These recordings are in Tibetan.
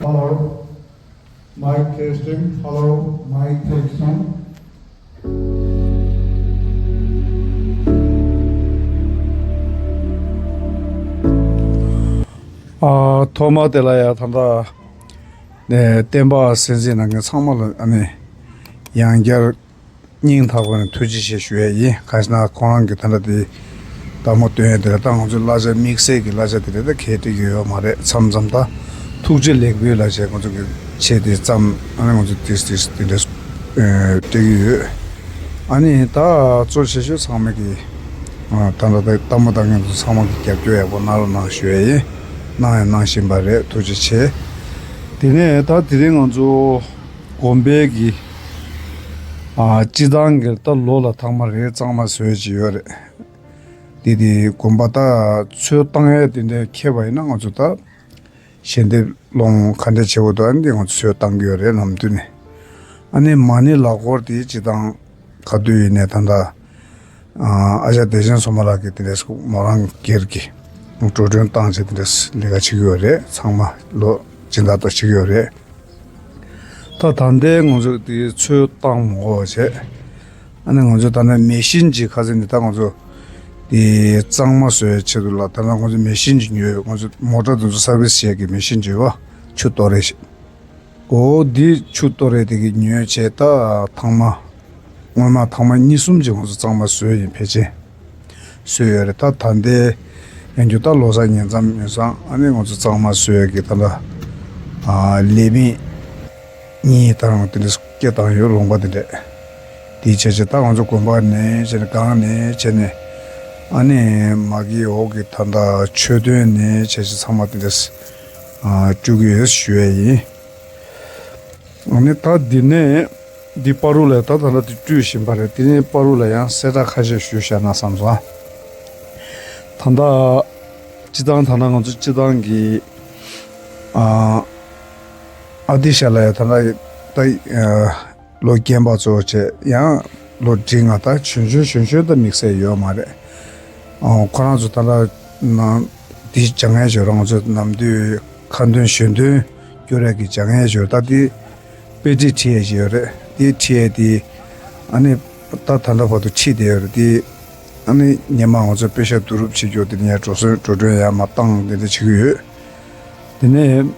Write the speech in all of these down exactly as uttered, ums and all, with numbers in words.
Hello, mic testing. Hello, mic testing. ཨ། ཐོག་མ་དེ་ལ་ཡང་ད་ལྟ་ནས་བསྟན་པ་གསན་གཟིགས་གནང་མཁན་ཚང་མ་ལ་ཨ་ནི་ཡང་བསྐྱར་སྙིང་ཐག་པ་ནས་ཐུགས་རྗེ་ཆེ་ཞུ་ཡས་ཡིན། གང་ཞེ་ན་ཁོང་རང་གི་ད་ལྟ་དེ་ལྟད་མོ་སྟོན་ཡས་དེ་ལ་ད་ང་ཚོའི་གླ་ཆ་དམིགས་བསལ་གྱི་གླ་ཆ་དེ་རེད། ད་གས་སྤྲད་ཀྱི་ཡོད་མ་རེད། མཚམས་མཚམས་ད་ཐུགས་རྗེ་ལེགས་འབུལ་ལ་བྱས་ང་ཚོ་གི་ཆེད་དེ་ཙམ་ཨ་ནི་ང་ཚོ་དེ་དེ་དེ་འདྲ་སྤྲད་ཀྱི་ཡོད། ཨ་ནི་ད་གཙོ་ཆེ་ཤོས་ཚང་མས་ཀྱི་ད་ལྟ་ད་ལྟད་མོ་ལྟ་མཁན་ཚོ་ཚང་མ་གི་རྒྱབ་སྐྱོར་ཡག་པོ་གནང་རོགས་གནང་ཞུ་ཡས་ཡིན། གནང་ཡང་གནང་བཞིན་པ་རེད། ཐུགས་རྗེ་ཆེ། དེ་ནས་ད་དེ་རིང་ང་ཚོ་དགོན་པའི་གི་ཨ། སྤྱི་བཏང་གི་ད་ལོ་ལ་ཐེངས་མ་རེ་གཙང་མ་བཟོས་ཀྱི་ཡོད་རེད། དེ་དེ་དགོན་པ་ད་ཚོས་བཏང་ཡས་དེ་འདྲ་ཁེལ་བ་ཡིན་ན་ང་ཚོ་ད་ཞལ་འདེབས་སློང་ག་འདྲ་བྱེད་དགོས་འདུག་ཨ་ནི་དེ་ང་ཚོ་ཚོས་བཏང་གི་ཡོད་རེད། ནམ་དུས་ནས། ཨ་ནི་མ་ཎི་ལག་འཁོར་དེ་སྤྱི་བཏང་ག་དུས་ཡིན་ནས་ད་ལྟ་ཨ་ཅག་བདེ་ཆེན་སོ་མ་ལགས་ཀྱིས་དེ་འདྲ་མོ་རང་སྒེར་གྱི་འགྲོ་གྲོན་བཏང་བྱས་དེ་འདྲ་ལས་ཀ་བྱེད་ཀྱི་ཡོད་རེད། ཚང་མ་ལོ་སྦྱིན་བདག་ཏུ་བྱེད་ཀྱི་ཡོད་རེད། ད་ད་ལྟའི་ང་ཚོ་དེ་ཚོས་བཏང་མ་དགོས་བྱས། ཨ་ནི་ང་ཚོ་ད་ནི་མེ་ཤིན་ཅིག་ཁ་སང་ནི་ད་ང་ཚོ་དེ་གཙང་མ་བཟོ་ཡའི་ཆེད་དུ་ལ་ད་ནི་ང་ཚོ་མེ་ཤིན་ཅིག་ཉོས་ཡོད། ང་ཚོ་མོ་ཊ་དེ་ཚོ་སར་བིས་བྱེད་ཀྱི་མེ་ཤིན་ཅིག་ཡོད་པ། ཆུ་གཏོར་རེས་ཤིག་འོ་འདི་ཆུ་གཏོར་རེས་དེ་གི་ཉོས་བྱས་ད་ཐེངས་མ་སྔོན་མ་ཐེངས་མ་གཉིས་གསུམ་ཅིག་ང་ཚོ་གཙང་མ་བཟོས་ཡིན། ཕལ་ཆེར་བཟོས་ཡོད་རེད། ད་ད་ལྟའི་ཡང་རྒྱུ་ད་ལོ་གསར་ཉེ་མཚམས་ཉེ་མཚམས་ཨ་ནི་ང་ཚོ་གཙང་མ་བཟོས་ཡོད་ཀྱི་ད་ལྟ་ཨ་ལས་མི་གཉིས་ད་རང་དེ་འདྲ་སྐད་བཏང་ཡོད། ལུང་པ་དེ་འདྲ་དེའི་བྱས་བྱས་ད་ང་ཚོ་དགོན་པ་ནས་བྱས་ནས་སྒང་ནས་བྱས་ནས་ཨ་ནི་མ་གི་འོག་གི་ད་ལྟ་མཆོད་རྟེན་ནས་བྱས་བྱས་ཚང་མ་དེ་འདྲ་ཨ་བཅུག་གི་ཡོད་ཞུ་ཡས་ཡིན། ཨ་ནི་ད་འདི་ནས་འདི་བར་དུ་ལ་ད་ད་ལྟ་འདི་བཀྲུས་བཞིན་པ་རེད། འདི་ནས་བར་དུ་ལ་ཡང་གསལ་བསྒྲགས་ཁ་ཤས་ཞུས་བཞག་ན་བསམ་སོང་། ད་ལྟ་སྤྱི་བཏང་ད་ལྟ་ང་ཚོ་སྤྱི་བཏང་གི་ཨ་ཨ་ཏི་ཤ་ལ་ཡང་ད་ལྟ་ད་ཨ་ལོ་རྒན་པ་ཚོ་བྱས་ཡང་ལོ་འབྲིང་ང་ད་གཞོན་གཞོན་གཞོན་གཞོན་ད་དམིགས་བསལ་ཡོད་མ་རེད། ཨ་ཁོ་རང་ཚོ་ད་ལྟ་ནང་འདི་སྦྱང་ཡས་བྱོས་རང་ཚོ་ནམ་དུས་ཁ་འདོན་གཞོན་འདོན་སྐྱོར་ཡས་ཀྱི་སྦྱང་ཡས་བྱོས། ད་འདི་དཔེ་ཁྲིད་ཁྲིད་ཡས་ཅིག་ཡོད་རེད། དེ་ཁྲིད་ཡས་དེ་ཨ་ནི་ད་ད་ལྟ་བར་དུ་ཁྲིད་བསྡད་ཡོད་རེད། དེ་ཨ་ནི་སྔོན་མ་ང་ཚོ་དཔེ་ཤག་བསྡུ་རུབ་བྱེད་རྒྱུ་དེ་ནས་འགྲོ་སོང་འགྲོ་གྲོན་ཡར་མར་བཏང་དེ་འདྲ་བྱེད་ཀྱི་ཡོད། དེ་ནས་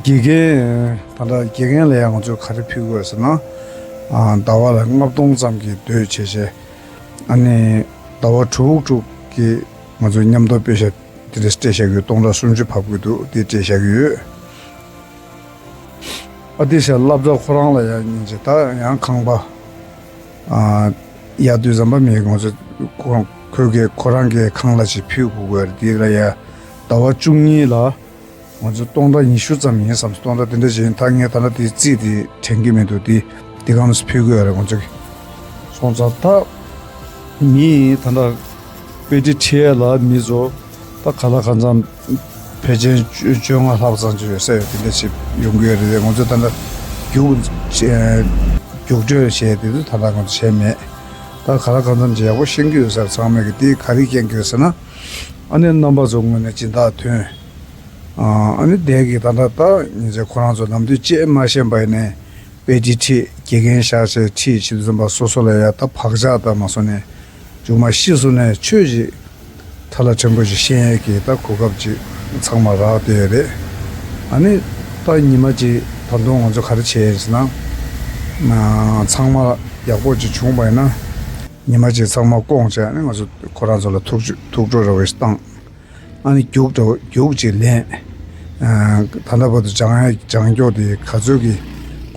དགེ་རྒན་ད་ལྟ་དགེ་རྒན་ལ་ཡང་ང་ཚོས་ག་རེ་ཕུལ་དགོས་ཟེར་ན། ཨ་ཟླ་བ་ལ་ལྔ་སྟོང་ཙམ་གྱི་སྡོད་བྱས་བྱས་ཨ་ནི་ཟླ་བ་དྲུག་དྲུག་གི་ང་ཚོ་མཉམ་དུ་དཔེ་ཤག་དེ་འདྲ་སྤྲད་བཞག་གི་ཡོད། སྟོང་ཕྲག་སུམ་ཅུ་བབས་ཀྱི་འདུག་དེ་སྤྲད་བཞག་གི་ཡོད། ཨ་ཏི་ཤ་སློབ་གྲྭ་ཁོ་རང་ལ་ཡང་སྙིང་རྗེ། ད་ཡང་ཁང་པ་ཨ་ཡར་དུས་ཙམ་པ་མི་ང་ཚོ་ཁོ་ཁོ་གི་ཁོ་རང་གི་ཁང་གླ་ཅིག་ཕུལ་དགོས་ཀྱི་ཡོད་རེད། དེ་ལ་ཡང་ཟླ་བ་བཅུ་གཉིས་ལ་ང་ཚོ་སྟོང་ཕྲག་ཉི་ཤུ་ཙམ་ཡིན་བསམ། སྟོང་ཕྲག་དེ་འདྲ་ཞིག་ཡིན། ད་ངས་ད་ལྟ་དེ་རྩིས་དེ་དྲན་གྱི་མི་འདུག་དེ་དེ་ག་ཙམ་ཕུལ་དགོས་ཡོད་རེད། ང་ཚོ་གི་སོང་ཙང་ད་མི་ད་ལྟ་དཔེ་ཁྲིད་ཁྲིད་ཡས་ལ་མི་ཚོ་ད་ག་ལ་གང་འཚམ་ཕལ་ཆེར་བཅོ་བཅོ་ལྔ་ལྷག་ཙམ་ཅིག་ཡོད་ས་ཡོད། དེ་འདྲ་ཞིག་ཡོང་གི་ཡོད་རེད། ང་ཚོ་ད་ལྟ་རྒྱུགས་རྒྱུགས་སྤྲོད་བྱས་དེ་ཚོ་ད་ལྟ་ང་ཚོ་བྱས་མེད། ད་ག་ལ་གང་འཚམ་ཅིག་ཡག་པོ་ཤེས་ཀྱི་ཡོད་ས་རེད། ཚང་མས་ཀྱི་དེ་ག་རེ་མཁྱེན་གྱི་ཡོད་ཟེར་ན། ཨ་ནི་རྣམ་པ་ཚོ་ངོས་ནས་སྦྱིན་བདག་ཐོན། ཨ་ནི་དེ་གི་ད་ལྟ་ད་ཉིན་མཚན་ཁོ་རང་ཚོ་ནམ་དུས་བཅད་མ་ཤེས་པ་ཡིན་ནའི་དཔེ་ཁྲིད་ཁྲིད་དགེ་རྒན་བཞག་བྱས་ཁྲིད་བྱེད་དུས་ཙམ་པ་སོ་སོ་ལ་ཡ་ད་བག་ཆགས་ད་མ་སོང་ནས་མཇུག་མ་ཤི་སོང་ནས་ཆོས་ཅིག་ཐ་ལ་ཕྲན་བུ་ཅིག་ཤེས་ཡས་ཀྱི་ད་གོ་སྐབས་ཅིག་ཚང་མ་རག་བསྡད་ཡོད་རེད། ཨ་ནི་ད་ཉི་མ་ཅིག་ད་དུང་ང་ཚོ་ག་རེ་བྱས་ཡིན་ཟེར་ན། ཚང་མ་ཡག་པོ་ཅིག་བྱུང་བ་ཡིན་ན་ཉི་མ་ཅིག་ཚང་མ་བསྐོངས་བྱས་ཨ་ནི་ང་ཚོ་ཁོ་རང་ཚོ་ལ་ཐུགས་ཐུགས་སྤྲོ་རེ་བ་ཞིག་བཏང་། ཨ་ནི་རྒྱུགས་འདྲ་བོ་རྒྱུགས་ཅིག་ལེན། ཨ་ད་ལྟ་བར་དུ་སྦྱང་ཡ་སྦྱང་སྐྱོར་དེ་ག་ཚོད་ཀྱི་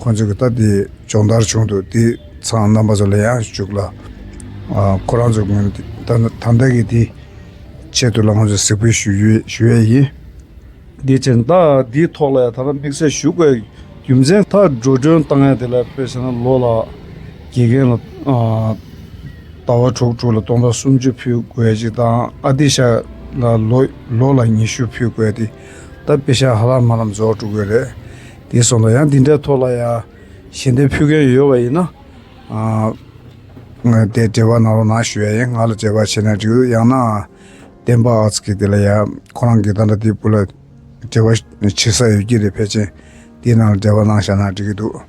ཁོང་ཚོས་ཀྱི་ད་དེ་སྦྱོང་བརྡར་བྱུང་འདུག་དེ་ཚང་རྣམ་པ་ཚོ་ལ་ཡང་བཅུག་ལ། ཨ་ཁོ་རང་ཚོ་ངོས་ནས་ད་ད་ལྟ་གི་དེ་ཆེད་དུ་ལ་ང་ཚོས་གཟིགས་འབུལ་ཞུ་ཡོད་ཞུ་ཡས་ཡིན། དེ་བྱས་ད་དེའི་ཐོག་ལ་ཡང་ད་ལྟ་དམིགས་བསལ་ཞུ་དགོས་རྒྱུ་མཚན་ད་འགྲོ་གྲོན་བཏང་ཡ་དེ་ལ་དཔེ་བྱས་ན་ལོ་ལ་དགེ་རྒན་ལ་ཨ། ཟླ་བ་དྲུག་དྲུག་ལ་སྟོང་ཕྲག་སུམ་ཅུ་ཕུལ་དགོས་ཅིག་དང་ཨ་ཏི་ཤ་ལ་ལོ་ལོ་ལ་ཉི་ཤུ་ཕུལ་དགོས་ཏེ་ད་དཔེ་ཤག་ཧ་ལམ་ཧ་ལམ་རྫོགས་འགྲོ་གི་རེད། དེ་སོང་ལ་ཡང་འདི་འདྲའི་ཐོག་ལ་ཡང་ཞལ་འདེབས་ཕུལ་མཁན་ཡོད་པ་ཡིན་ན་ཨ་ང་དེ་འབྲེལ་བ་གནང་རོགས་གནང་ཞུ་ཡ་ཡིན། ང་ལ་འབྲེལ་བ་བྱས་ན་འགྲིག་ཡང་ན་བསྟན་པ་ཨ་ཙི་གི་དེ་ལ་ཡང་ཁོ་རང་གི་ད་ལྟ་དེ་བུ་ལ་ འབྲེལ་བ་བྱེད་ས་ཡོད་ཀྱི་རེད། ཕལ་ཆེར་དེའི་ནང་ལ་འབྲེལ་བ་གནང་བཞག་ན་འགྲིག་གི་འདུག།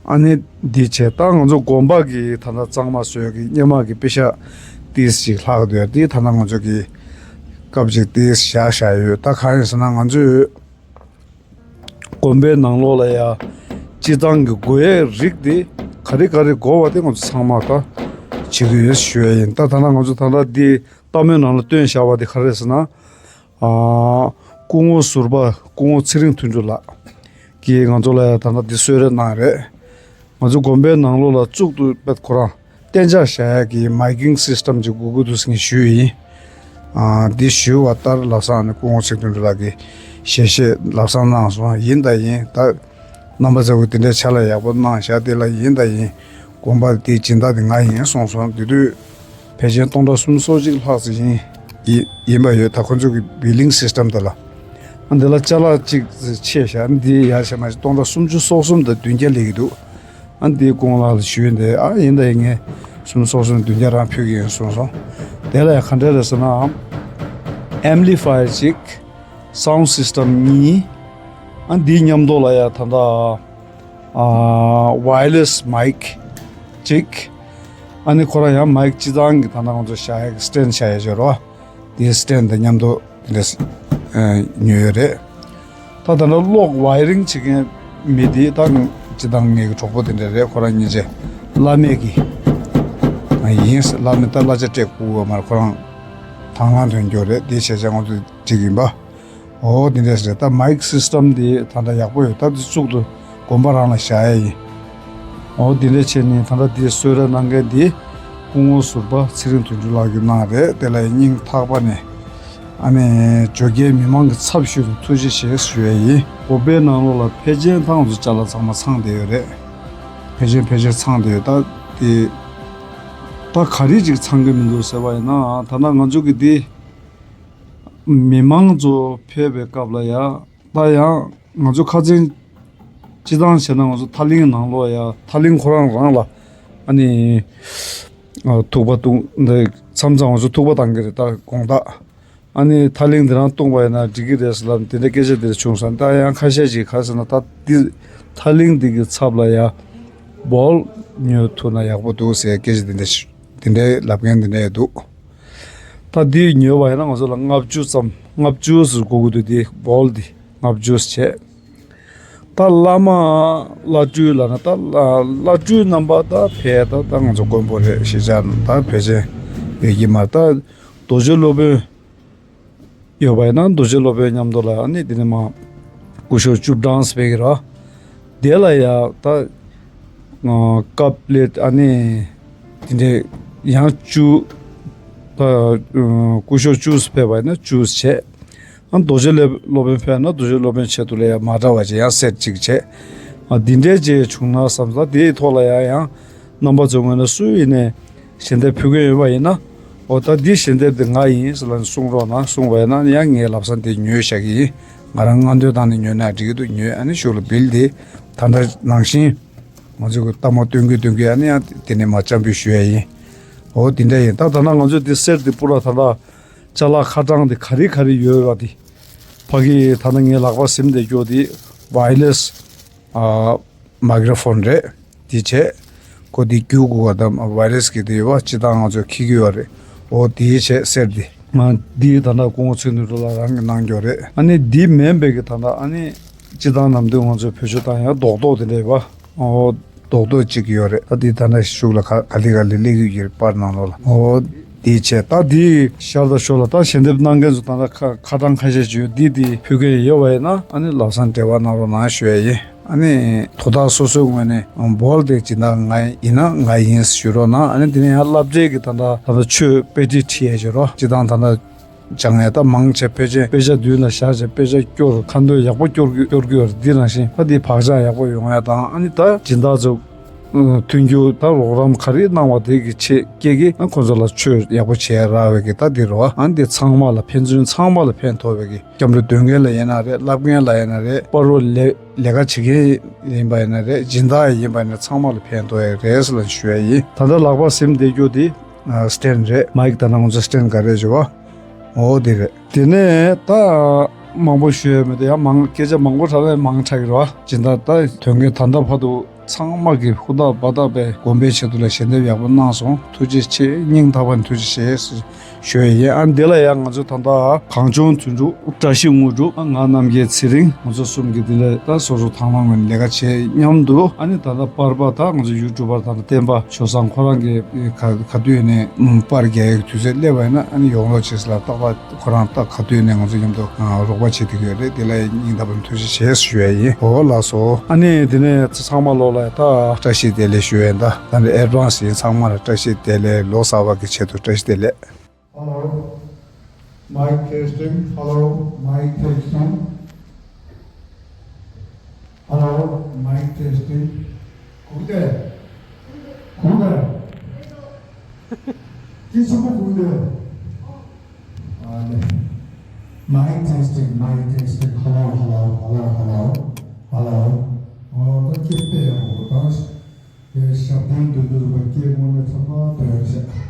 ཨ་ནི་འདི་བྱས། ད་ང་ཚོ་དགོན་པ་གི་ད་ལྟ་གཙང་མ་བཟོ་ཡག་གི་སྔོན་མ་གི་པེ་ཤག་ཏིས་ཅིག་ལྷག་འདུག་ཡ། དེ་ད་ལྟ་ང་ཚོ་གི་སྐབས་ཅིག་ཏིས་བཞག་བཞག་ཡོད། ད་གང་ཡིན་ཟེར་ན། ང་ཚོས་དགོན་པའི་ནང་ལོགས་ལ་ཡ་སྤྱི་བཏང་གི་དགོས་ཡས་རིགས་དེ་ག་རེ་ག་རེ་དགོས་པ་དེ་ང་ཚོ་ཚང་མ་ད་བྱེད་ཀྱི་ཡོད་ཞུ་ཡ་ཡིན། ད་ད་ལྟ་ང་ཚོ་ད་ལྟ་འདི་ལྟ་མོའི་ནང་ལ་བཏོན་བཞག་པ་དེ་ག་རེ་རེད་ཟེར་ན། ཨ། སྐུ་ངོ་ཟུར་པ་སྐུ་ངོ་ཚེ་རིང་དོན་གྲུབ་ལགས་ཀྱིས་ང་ཚོ་ལ་ད་ལྟ་འདི་གསོལ་རས་གནང་རེད། ང་ཚོ་དགོན་པའི་ནང་ལོགས་ལ་གཙུག་ཏུ་དཔེ་ཁོ་རང་གཏན་འཇགས་བཞག་ཡག་གི་མའི་ཀིང་སིས་ཊམ་ཅིག་དགོས་ཀྱི་འདུག་ཟེར་ངས་ཞུས་ཡིན། ཨ། འདི་ཞུས་པ་ལྟར་ལམ་སང་ནི་སྐུ་ངོ་ཚེ་རིང་དོན་གྲུབ་ལགས་ཀྱིས་ཞལ་བཞེས་ལམ་སང་གནང་སོང་། ཡིན་དང་ཡིན། ད་རྣམ་པ་ཚོས་དེ་འདྲའི་ཕྱག་ལས་ཡག་པོ་གནང་བཞག་དེ་ལ་ཡིན་དང་ཡིན། དགོན་པ་དེའི་སྦྱིན་བདག་དེ་ང་ཡིན་གསུངས་སོང་། དེ་དུས་ཕལ་ཆེར་སྟོང་ཕྲག་སུམ་ཅུ་སོ་གཅིག་ལྷག་ཙམ་ཡིན་ཡིན་ཡིན་པ་ཡོད། ད་ཁོ་ཚོ་གི་བིལ་ལིང་སིས་ཊམ་དེ་ལ། ཨ། འདི་ལ་ཅ་ལག་གཅིག་ཆད་བཞག། འདི་ཡར་བཞག་མ་བྱས་སྟོང་ཕྲག་སུམ་ཅུ་སོ་གསུམ་དང་བདུན་བརྒྱ་སླེབས་ཀྱི་འདུག། ཨ། འདི་སྐུ་ངོ་ལགས་ལ་ཞུས་ཏེ། ཨ། ཡིན་ད་ཡིན། ངས་སུམ་ཅུ་སོ་གསུམ་བདུན་བརྒྱ་རང་ཕུལ་གྱི་ཡིན་གསུངས་སོང་། དེ་ལ་ཡང་ག་འདྲ་རེད་ཟེར་ན། ཨེམ་པི་ལི་ཕ་ཡར་གཅིག། སའུན་ཌི་སིས་ཊམ་གཉིས། ཨ། འདིའི་མཉམ་དུ་ལ་ཡ་ད་ལྟ། ཨ། ཝའི་ཡར་ལེ་སི་མའི་ཀི་གཅིག། ཨ་ནི་ཁོ་རང་ཡང་མའི་ཀི་སྤྱི་བཏང་གི་ད་ལྟ་ང་ཚོ་བཞག་ཡག་གི་སི་ཊེན་ཌི་བཞག་ཡག་ཅིག་ཡོད་རེད་པ། དེའི་སི་ཊེན་ཌི་དང་མཉམ་དུ་དེ་འདྲ་ཉོས་ཡོད་རེད། ད་ད་ལྟ་གློག་ཝའི་རིང་བྱེད་མཁན་མི་དེ་ད་སྤྱི་བཏང་ངེད་ཀྱི་གྲོགས་པོ་དེ་འདྲ་རེད། ཁོ་རང་སྙིང་རྗེ། བླ་མེད་ཀྱི་ཡིན། བླ་མེད། ད་གླ་ཆ་སྤྲད་དགོས་པ་མ་རེད། ཁོ་རང་དང་བླངས་ཐོན་རྒྱུ་རེད། དེ་བྱས་ཙང་ང་ཚོ་འགྲིག་ཡིན་པ། འོ། དེ་འདྲས་རེད། ད་མའི་ཀི་སིས་ཊམ་དེ་ད་ལྟ་ཡག་པོ་ཡོད། ད་དེ་གཙུག་ཏུ་དགོན་པ་རང་ལ་བཞག་ཡ་ཡིན། འོ། དེ་འདྲས་བྱས་ནས་ད་ལྟ་དེ་གསོལ་རས་གནང་མཁན་དེ་སྐུ་ངོ་ཟུར་པ་ཚེ་རིང་དོན་གྲུབ་ལགས་ཀྱིས་གནང་རེད། དེ་ལ་ཡང་སྙིང་ཐག་པ་ནས། ཨ་ནི་ཇོ་རྒྱལ་མི་མང་གི་ཚབ་ཞུས་ནས་ཐུགས་རྗེ་ཆེ་ཞུ་ཡ་ཡིན། དགོན་པའི་ནང་ལོགས་ལ་ཕལ་ཆེར་ད་ང་ཚོ་ཅ་ལག་ཚང་མ་ཚང་བསྡད་ཡོད་རེད། ཕལ་ཆེར་ཕལ་ཆེར་ཚང་བསྡད་ཡོད། ད་དེ་ད་ག་རེ་ཅིག་ཚང་གི་མི་འདུག་ཟེར་བ་ཡིན་ན། ད་ལྟ་ང་ཚོ་གི་དེ། མི་མང་ཚོ་ཕེབས་པའི་སྐབས་ལ་ཡ། ད་ཡང་ང་ཚོ་ཁ་སང་སྤྱི་བཏང་བྱས་ན་ང་ཚོ་ཐག་རླུང་ནང་ལོགས་ཡ། ཐག་རླུང་ཁོ་རང་རང་ལ་ཨ་ནི་ཨ་ཐུག་པ་བཏུང་། འདི་མཚམས་མཚམས་ང་ཚོ་ཐུག་པ་བཏང་གི་རེད། ད་དགོང་དག། ཨ་ནི་ཐག་རླུང་འདི་རང་བཏུང་བ་ཡིན་ན་འགྲིག་གི་རེད་ཟེར་ལབ་ནས་དེ་འདྲའི་སྐད་ཆ་དེ་འདྲ་བྱུང་སོང་། ད་ཡང་ཁ་ཤས་ཅིག་ག་རེ་ཟེར་ན། ད་འདི་ཐག་རླུང་འདི་གི་ཚབ་ལ་ཡ་བོལ་ཉོ་ཐུབ་ན་ཡག་པོ་འདུག་ཟེར་སྐད་ཆ་དེ་འདྲ་དེ་འདྲའི་ལབ་མཁན་དེ་འདྲ་ཡོད་འདུག། ད་འདི་ཉོས་པ་ཡིན་ན་ང་ཚོ་ལ་ལྔ་བཅུ་ཙམ། ལྔ་བཅུ་ཟེར་དགོས་ཀྱི་འདུག། འདི་བོལ་འདི་ལྔ་བཅུ་བྱས། ད་བླ་མ་བླ་སྤྲུལ་ལབ་ན། ད་བླ་བླ་སྤྲུལ་རྣམ་པ་ད་ཕལ། ད་ད་ང་ཚོ་དཀོན་པོ་རེད། གཞིས་ཆགས་ད་ཕལ་ཆེར་ཡོད་ཀྱི་མ་རེད། ད་རྡོ་རྗེ་སློབ་དཔོན་ཡོད་པ་ཡིན་ན་རྡོ་རྗེ་སློབ་དཔོན་མཉམ་དུ་ལ་ཨ་ནི་དེ་ནས་མར་སྐུ་ཞབས་བཅུ་གྲངས་ཕེབས་ཀྱི་རེད། དེ་ལ་ཡ་ད་ཨ་ཀབ་པི་ལེཊ་ཨ་ནི་དེ་འདྲའི་ཡང་བཅུ། ད་ཨ་སྐུ་ཞབས་བཅུ་ཕེབས་པ་ཡིན་ན་བཅུ་བྱས། ཨ་རྡོ་རྗེ་སློབ་དཔོན་ཕེབས་ན་རྡོ་རྗེ་སློབ་དཔོན་ཆེད་དུ་ལ་ཡ་མ་འདྲ་བ་ཅིག་ཡང་སེ་ཊི་གཅིག་བྱས། ཨ་འདི་འདྲའི་ཅིག་བྱུང་ན་བསམ། ད་དེའི་ཐོག་ལ་ཡ་ཡང་རྣམ་པ་ཚོའི་ངོས་ནས་སུ་ཡིན་ནའི་ཞལ་འདེབས་ཕུལ་མཁན་ཡོད་པ་ཡིན་ན། འོ། ད་འདི་ཞལ་འདེབས་འདི་ང་ཡིན་ཟེར་ལབ་ནས་གསུང་རོགས་གནང་། གསུངས་པ་ཡིན་ན་ཡང་ངས་ལམ་སང་དེ་ཉོས་བཞག་གི་ཡིན། ང་རང་སྔ་འདོན་བཏང་ནས་ཉོས་ན་འགྲིག་གི་འདུག། ཉོས། ཨ་ནི་གཞུག་ལ་བིལ་དེ་ད་ལྟ་ནང་བཞིན་ང་ཚོས་ལྟད་མོ་སྟོན་གྱིན་སྟོན་གྱིན་ཨ་ནི་ཡང་དེ་ནས་མར་བཅར་འབུལ་ཞུ་ཡ་ཡིན། འོ། དེ་འདྲ་ཡིན། ད་ད་ལྟ་ང་ཚོས་དེ་སེ་ཊི་དེ་པུ་ར་ད་ལྟ་ཅ་ལག་ཁ་གྲངས་དེ་ག་རེ་ག་རེ་ཡོད་པ་དེ། ཕ་གི་ད་ལྟ་ངའི་ལག་པ་ཟིན་བསྡད་རྒྱུ་དེ་ཝའི་ཡར་ལེ་སི། ཨ། མའི་ཀི་རོ་ཕོན་རེད། དེ་བྱས། ཁོ་དེ་རྒྱུག་དགོས་པ་དང་ཝའི་ཡར་ལེ་སི་གི་དེ་ཡོད་པ་སྤྱི་བཏང་ང་ཚོས་འཁྱེར་གྱི་ཡོད་རེད། འོ། དེ་བྱས་སེ་ཊི་དེ། ང་འདི་ད་ལྟ་སྐུ་ངོ་ཚེ་རིང་དོན་གྲུབ་ལགས་རང་གིས་གནང་རྒྱུ་རེད། ཨ་ནི་འདི་མིན་པའི་གི་ད་ལྟ་ཨ་ནི་སྤྱི་བཏང་ནམ་དུས་ང་ཚོས་བེད་སྤྱོད་བཏང་ཡ་རྡོག་རྡོག་དེ་འདྲ་ཡོད་པ། འོ། རྡོག་རྡོག་ཅིག་ཡོད་རེད། ད་འདི་ད་ལྟ་གཞུག་ལ་ག་ག་ལེ་ག་ལེ་སླེབས་ཀྱི་ཡོད་རེད། པར་ནང་ལོགས་ལ། འོ། དེ་བྱས། ད་དེ་ཤར་དང་ཞོར་ལ་ད་ཞལ་འདེབས་གནང་མཁན་ཚོ་ད་ལྟ་ཁ་ཁ་གྲངས་ཁ་ཤས་ཅིག་ཡོད། འདི་དེ་ཕུལ་མཁན་ཡོད་པ་ཡིན་ན་ཨ་ནི་ལམ་སང་འབྲེལ་བ་གནང་རོགས་གནང་ཞུ་ཡ་ཡིན། ཨ་ནི་དོ་བདག་སོ་སོའི་ངོས་ནས་བོལ་དེ་སྦྱིན་བདག་ང་ཡིན་ན་ང་ཡིན་ཞུ་རོགས་གནང་། ཨ་ནི་དེ་ནས་ཡང་བསླབ་གྲྭའི་གི་ད་ལྟ་ད་ལྟ་ཆོས་དཔེ་ཁྲིད་ཁྲིད་ཡས་ཞུ་རོགས། སྤྱི་བཏང་ད་ལྟ་སྦྱང་ཡས་ད་མང་ཆེ་ཕལ་ཆེར་དཔེ་ཆ་མདུན་ལ་བཞག་བྱས་དཔེ་ཆ་སྐྱོར། ཁ་འདོན་ཡག་པོ་སྐྱོར་གི་སྐྱོར་གི་ཡོད་རེད། འདི་ནང་བཞིན་ད་འདི་བག་ཆགས་ཡག་པོ་ཡོང་ཡ་དང་། ཨ་ནི་ད་སྦྱིན་བདག་ཚོ་མཐུན་འགྱུར་ད་རོགས་རམ་ག་རེ་གནང་བ་དེ་གི་ཆེད་སྐྱེད་ཀྱི་ཨ་ཁོང་ཚོ་ལ་ཆོས་ཡག་པོ་བྱེད་ཡ་རག་པའི་གི་ད་འདི་རོ། ཨ་ནི་འདི་ཚང་མ་ལ་ཕན་ཚུན་ཚང་མ་ལ་ཕན་ཐོགས་པའི་གི། སྐྱབས་འགྲོ་འདོན་མཁན་ལ་ཡིན་ན་རེད། བསླབ་མཁན་ལ་ཡིན་ན་རེད། པ་རོ་ལས་ལས་ཀ་བྱེད་མཁན་ཡིན་པ་ཡིན་ན་རེད། སྦྱིན་བདག་ཡིན་པ་ཡིན་ན་ཚང་མ་ལ་ཕན་ཐོགས་ཡ་རེད་ཟེར་ལབ་ཞུ་ཡ་ཡིན། ད་ལྟ་ལག་པ་ཟིན་བསྡད་རྒྱུ་དེ་ཨ་སི་ཊེན་ཌི་རེད། མའིག་ད་ནང་ཚོ་སི་ཊེན་ཌི་ག་རེ་བྱེད་པ། འོ་དེ་རེད། དེ་ནས་ད་ མང་པོ་ཞུ་ཡ་མེད་དེ་ཡང་མང་སྐད་ཆ་མང་པོ་དྲག་ལས་མང་དྲག་གི་རེད་བ། སྦྱིན་བདག་ད་དོན་གྱི་ད་ལྟ་བར་དུ་ཚང་མ་གི་ཧུར་ཐག་འབད་ཐག་པའི་དགོན་པའི་ཆེད་དུ་ལ་ཞལ་འདེབས་ཡག་པོ་གནང་སོང་། ཐུགས་རྗེ་ཆེ། སྙིང་ཐག་པ་ནས་ཐུགས་རྗེ་ཆེ་ཞུ་ཡ་ཡིན། ཨ་འདི་ལ་ཡང་ང་ཚོ་ད་ལྟ་གངས་ལྗོངས་དོན་གྲུབ། བཀྲ་ཤིས་དངོས་གྲུབ། ང་རྣམ་རྒྱལ་ཚེ་རིང་། ང་ཚོ་གསུམ་གྱི་འདི་ལ་ད་སོ་སོ་དང་བླངས་ངོས་ནས་ལས་ཀ་བྱས་མཉམ་དུ། ཨ་ནི་ད་ལྟ་པར་པ་ད་ང་ཚོ་ཡུ་ཊུབ་པར་ད་ལྟ་བསྟན་པ་ཆོས་བཟང་ཁོ་རང་གི་ག་ག་དུས་ནས་པར་རྒྱག་ཡག་དུས་ཚོད་སླེབས་པ་ཡིན་ན། ཨ་ནི་ཡོང་རོགས་བྱེད་ཟེར་ལ་ཏག་ཏག་ཁོ་རང་ད་ག་དུས་ནས་ང་ཚོ་མཉམ་དུ་རོགས་པ་བྱེད་ཐུབ་ཀྱི་ཡོད་རེད། དེ་ལ་སྙིང་ཐག་པ་ནས་ཐུགས་རྗེ་ཆེ་ཞུ་ཡ་ཡིན། འོ་ལགས་སོ། ཨ་ནི་དེ་ནས་ཚང་མ་ལོ་ལ་ད་བཀྲ་ཤིས་བདེ་ལེགས་ཞུ་ཡ་ཡིན། ད་ད་ནི་ཨེ་ཌི་ཝན་སི་ཡིན། ཚང་མ་ལ་བཀྲ་ཤིས་བདེ་ལེགས། ལོ་གསར་པ་གི་ཆེད་དུ་བཀྲ་ཤིས་བདེ་ལེགས། Hello. Mic testing. Hello. Mic testing. Hello. Mic testing. Good day. Good day. This is good day. Uh, mic testing. Mic testing. Hello. Hello. Hello. Hello. Hello. Oh, that's it. Yes, ཞབས་བརྟན་དུ་འདུག་པ་སྐྱེ་དངོས་གནས་ཚང་མ་དོན་བྱ།